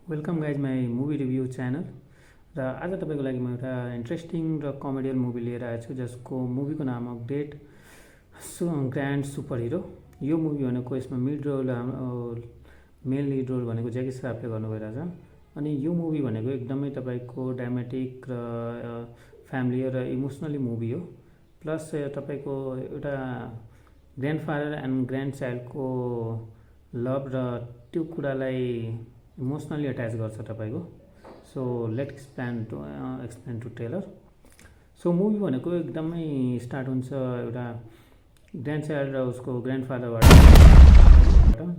Welcome guys my movie review channel र आज तपाईँको लागि म एउटा इन्ट्रेस्टिङ र कमेडियल मुभी लिएर आएको छु जसको मुभीको नाम हो ग्रेट ग्रान्ड सुपर हिरो। यो मुभी भनेको यसमा mid role main lead role भनेको ज्याकी श्राफले गर्नु भइरहेछ। अनि यो मुभी भनेको एकदमै तपाईँको ड्रामेटिक र फ्यामिली र इमोसनली मुभी हो। प्लस तपाईँको एउटा ग्रान्डफादर एन्ड ग्रान्ड चाइल्डको लभ र त्यो कुरालाई इमोसनली अट्याच गर्छ तपाईँको। So let explain to trailer. So movie भनेको एकदमै स्टार्ट हुन्छ एउटा ग्रान्ड चाइल्ड र उसको ग्रान्डफादरबाट,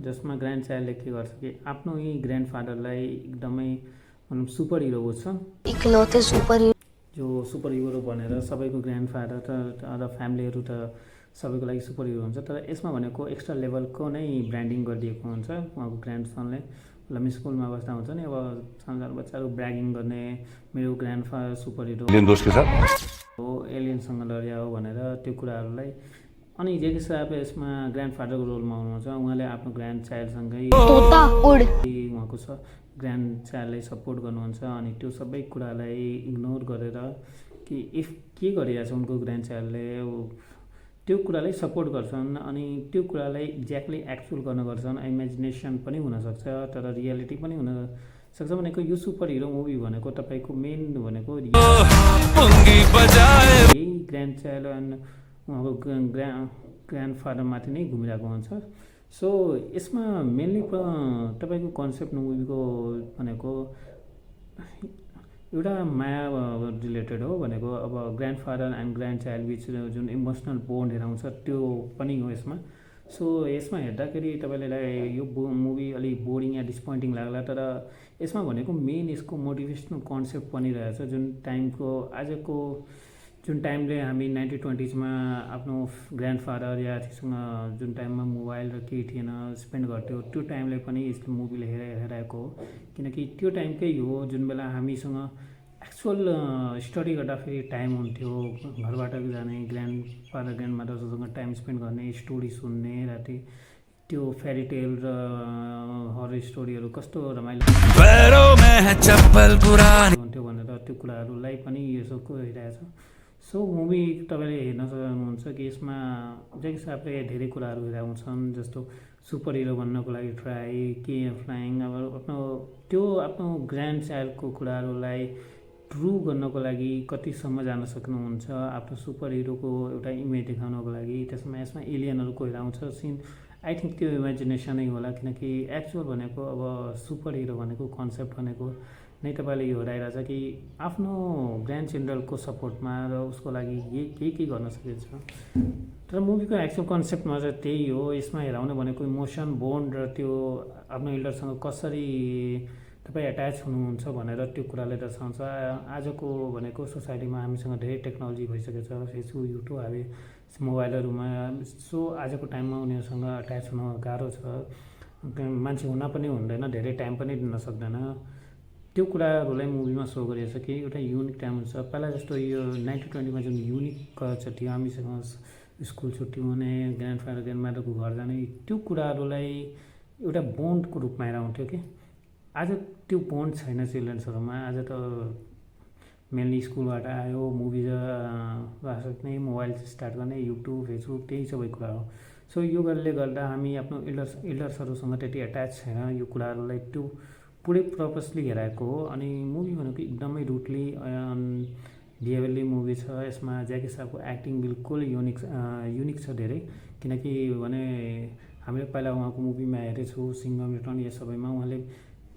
जसमा ग्रान्ड चाइल्डले के गर्छ कि आफ्नो यही ग्रान्डफादरलाई एकदमै सुपर हिरो बुझ्छ, इकलौते सुपर हिरो जो सुपर हिरो भनेर सबैको ग्रान्डफादर र फ्यामिलीहरू त सबैको लागि सुपर हिरो हुन्छ। तर यसमा भनेको एक्स्ट्रा लेभलको नै ब्रान्डिङ गरिदिएको हुन्छ। उहाँको ग्रान्डसनले लमी स्कुलमा बस्दा हुन्छ नि, अब संसार बच्चाहरू ब्रागिङ गर्ने मेरो ग्रान्डफादर सुपर हिरो हो, एलियनसँग लड्या हो भनेर त्यो कुराहरूलाई। अनि जेकी श्राफ यसमा ग्रान्डफादरको रोलमा हुनुहुन्छ। उहाँले आफ्नो ग्रान्ड चाइल्डसँगै उहाँको ग्रान्ड चाइल्डलाई सपोर्ट गर्नुहुन्छ। अनि त्यो सबै कुरालाई इग्नोर गरेर कि इफ के गरिरहेछ उनको ग्रान्ड चाइल्डले त्यो कुरालाई सपोर्ट गर्छन्। अनि त्यो कुरालाई एक्ज्याक्टली एक्चुअल गर्न गर्छन्। इमेजिनेसन पनि हुनसक्छ तर रियालिटी पनि हुनसक्छ। भनेको यो सुपर हिरो मुभी भनेको तपाईँको मेन भनेको यही ग्रान्ड चाइल्ड एन्ड उहाँको ग्रान्डफादरमाथि नै घुमिरहेको हुन्छ। सो यसमा मेनली तपाईँको कन्सेप्ट मुभीको भनेको एउटा माया रिलेटेड हो। भनेको अब ग्रान्डफादर एन्ड ग्रान्ड चाइल्ड बिच जुन इमोसनल बोन्डहरू आउँछ त्यो पनि हो यसमा। सो यसमा हेर्दाखेरि तपाईँलाई यो मुभी अलिक बोरिङ या डिसपोइन्टिङ लाग्ला, तर यसमा भनेको मेन यसको मोटिभेसनल कन्सेप्ट पनि रहेछ। जुन टाइमको आजको जुन टाइमले हामी 1920s आफ्नो ग्रान्डफादर या त्यससँग जुन टाइममा मोबाइल र केही थिएन स्पेन्ड गर्थ्यो, त्यो टाइमलाई पनि यसले मुभीले हेराएको हो। किनकि त्यो टाइमकै हो जुन बेला हामीसँग एक्चुअल स्टडी गर्दाखेरि टाइम हुन्थ्यो, घरबाट जाने, ग्रान्डफादर ग्रान्डमदरसँग टाइम स्पेन्ड गर्ने, स्टोरी सुन्ने, राति त्यो फेरी टेल र हरर स्टोरीहरू कस्तो रमाइलो हुन्थ्यो भनेर त्यो कुराहरूलाई पनि यो सबको हेरिरहेछ। सो मुभी तपाईँले हेर्न सक्नुहुन्छ कि यसमा जेकी श्राफले धेरै कुराहरू हेराउँछन्, जस्तो सुपर हिरो बन्नको लागि ट्राई के फ्लाइङ, अब आफ्नो ग्रान्ड चाइल्डको कुराहरूलाई प्रुभ गर्नको लागि कतिसम्म जान सक्नुहुन्छ, आफ्नो सुपर हिरोको एउटा इमेज देखाउनको लागि। यसमा एलियनहरूको हेराउँछ सिन। आई थिङ्क त्यो इमेजिनेसनै होला, किनकि एक्चुअल भनेको अब सुपर हिरो भनेको कन्सेप्ट भनेको नै तपाईँले यो हेराइरहेछ कि आफ्नो ग्रान्ड चिल्ड्रनको सपोर्टमा र उसको लागि के गर्न सकिन्छ। तर मुभीको एक्चुअल कन्सेप्टमा चाहिँ त्यही हो। यसमा हेराउने भनेको इमोसन बोन्ड र त्यो आफ्नो एल्डरसँग कसरी तपाईँ एट्याच हुनुहुन्छ भनेर त्यो कुराले दर्शाउँछ। आजको भनेको सोसाइटीमा हामीसँग धेरै टेक्नोलोजी भइसकेको छ, फेसबुक युट्युब हामी मोबाइलहरूमा। सो आजको टाइममा उनीहरूसँग एट्याच हुन गाह्रो छ, मान्छे हुन पनि हुँदैन, धेरै टाइम पनि दिन सक्दैन। त्यो कुराहरूलाई मुभीमा सो गरिएको छ कि एउटा युनिक टाइम हुन्छ। पहिला जस्तो यो 1920 जुन युनिक कल्चर थियो, हामीसँग स्कुल छुट्टी हुने, ग्रान्डफादर ग्रान्डमदरको घर जाने, त्यो कुराहरूलाई एउटा बोन्डको रूपमा हेराउँथ्यो कि आज त्यो बोन्ड छैन चिल्ड्रेन्सहरूमा। आज त मेनली स्कुलबाट आयो, मुभी सक्ने, मोबाइल स्टार्ट गर्ने, युट्युब फेसबुक त्यही सबै कुरा हो। सो यो गरेर गर्दा हामी आफ्नो एल्डर्सहरूसँग त्यति एट्याच छैन। यो कुराहरूलाई त्यो पुरै पर्पसली हेराएको हो। अनि मुभी भनेको एकदमै रुटली बिहेभियरली मुभी छ। यसमा ज्याकी श्राफको एक्टिङ बिल्कुल युनिक छ धेरै, किनकि भने हामीले पहिला उहाँको मुभीमा हेरेछु सिङ्गम रिटर्न, यो सबैमा उहाँले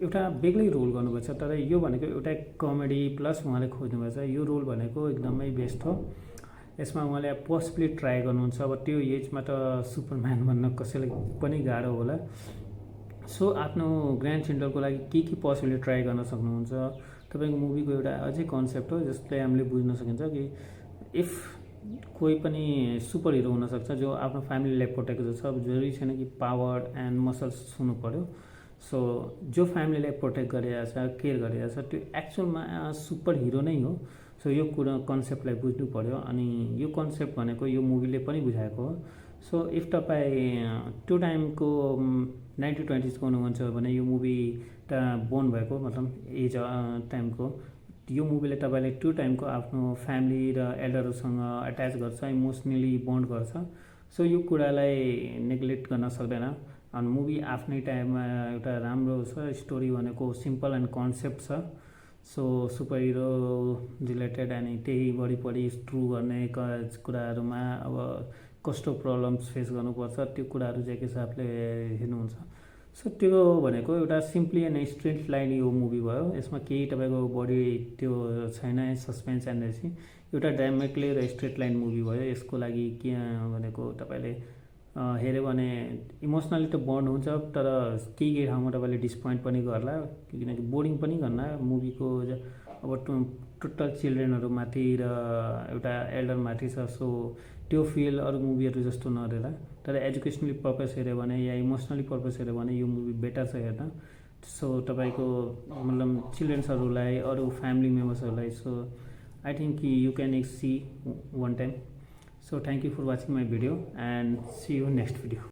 एउटा बेग्लै रोल गर्नुभएको छ। तर यो भनेको एउटा कमेडी प्लस उहाँले खोज्नुभएको छ। यो रोल भनेको एकदमै बेस्ट हो। यसमा उहाँले पोसिबली ट्राई गर्नुहुन्छ। अब त्यो एजमा त सुपरम्यान भन्न कसैलाई पनि गाह्रो होला। सो आफ्नो ग्रान्ड चिल्ड्रनको लागि के पोसिबली ट्राई गर्न सक्नुहुन्छ। तपाईँको मुभीको एउटा अझै कन्सेप्ट हो जसले हामीले बुझ्न सकिन्छ कि इफ कोही पनि सुपर हिरो हुनसक्छ जो आफ्नो फ्यामिलीलाई प्रोटेक्ट गर्छ। अब जरुरी छैन कि पावर एन्ड मसल्स हुनु पऱ्यो। सो जो फ्यामिलीलाई प्रोटेक्ट गरिरहेछ, केयर गरिरहेछ, त्यो एक्चुअलमा सुपर हिरो नै हो। सो यो कुरा कन्सेप्टलाई बुझ्नु पऱ्यो। अनि यो कन्सेप्ट भनेको यो मुभीले पनि बुझाएको हो। सो इफ तपाईँ त्यो टाइमको 1920s को हुनुहुन्छ भने यो मुभी बोर्न भएको मतलब एज टाइमको यो मुभीले तपाईँले त्यो टाइमको आफ्नो फ्यामिली र एल्डरहरूसँग एट्याच गर्छ, इमोसनली बन्ड गर्छ। सो यो कुरालाई नेग्लेक्ट गर्न सक्दैन। अनि मुभी आफ्नै टाइममा एउटा राम्रो छ। स्टोरी भनेको सिम्पल एन्ड कन्सेप्ट छ। सो सुपर हिरो रिलेटेड अनि त्यही बढी ट्रु गर्ने कुराहरूमा अब कस्तो प्रब्लम्स फेस गर्नुपर्छ त्यो कुराहरू चाहिँ के हिसाबले हेर्नुहुन्छ। सो त्यो भनेको एउटा सिम्पली एन्ड स्ट्रेट लाइन यो मुभी भयो। यसमा केही तपाईँको बढी त्यो छैन सस्पेन्स एन्ड एउटा डाइरेक्टली र स्ट्रेट लाइन मुभी भयो। यसको लागि के भनेको तपाईँले हेऱ्यो भने इमोसनली त बन्ड हुन्छ, तर केही ठाउँमा तपाईँले डिसपोइन्ट पनि गर्ला, किनकि बोरिङ पनि गर्न मुभीको अब टोटल चिल्ड्रेनहरूमाथि र एउटा एल्डरमाथि छ। सो त्यो फिल अरू मुभीहरू जस्तो नरहेला, तर एजुकेसनली पर्पस हेऱ्यो भने या इमोसनली पर्पस हेऱ्यो भने यो मुभी बेटर छ हेर्न। सो तपाईँको मतलब चिल्ड्रेन्सहरूलाई अरू फ्यामिली मेम्बर्सहरूलाई so I think you can see one time. So thank you for watching my video and see you next video.